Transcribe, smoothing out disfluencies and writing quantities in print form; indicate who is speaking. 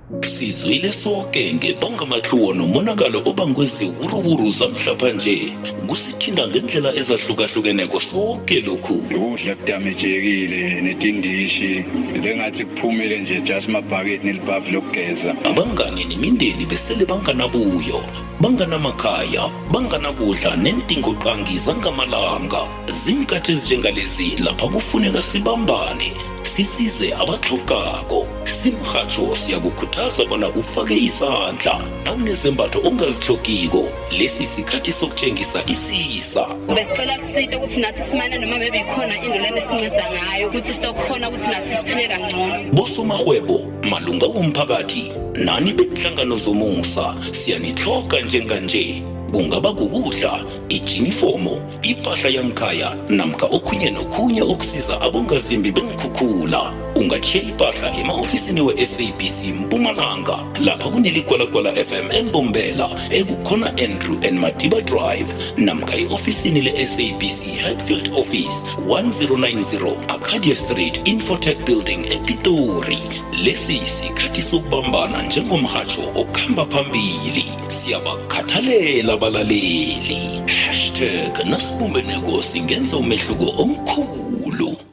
Speaker 1: Sizwile soke ngebangamatlhuwo nomonakalo obangwe ziwuruwuru zamhlapha nje. Kusithinta ngendlela ezahlukahlukeneko soke lokhu.
Speaker 2: Ukudla kudamejekile netindishi lengathi kuphumile nje just mabhaketi nelibhavu lokugeza.
Speaker 1: Abangani nemindeni besele banganabuyo, banganamakhaya, banganakudla neendingoqangi zangamalanga. Ziinkathi ezinjengalezi lapha kufuneka sibambane, sisize abatlhogako. Simrhatjho siyakukhuthaza bona ufake isandla nawunezembatho ongazitlhogiko. Lesi sikhathi sokutjengisa isisa.
Speaker 3: Besicela kusita ukuthi nathi simane noma bebekhona into lena esinceda ngayo ukuthi sitokhona ukuthi nathi siphile kangcono.
Speaker 1: Bosomarhwebo, malunga womphakathi, nani benhlangano zomusa, siyanitlhoga njenganje. Kungaba kukudla, ijinifomo, ipahla yangikhaya namkha okhunye nokhunye okusiza abongazimbi beenkhukhula. Ungatjhiya ipahla ema-ofisini we-SABC Mpumalanga lapha kuneligwalagwala FM eMbombela ekukhona Andrew and Madiba Drive namkha i-ofisini le-SABC Hatfield Office, 1090 Arcadia Street, Infotech Building, ePitori. Lesi sikhathi sokubambana njengomrhatjho okhamba phambili. Siyabakhathalela abalaleli. Hashtag nasibumbeneko singenza umehluko omkhulu.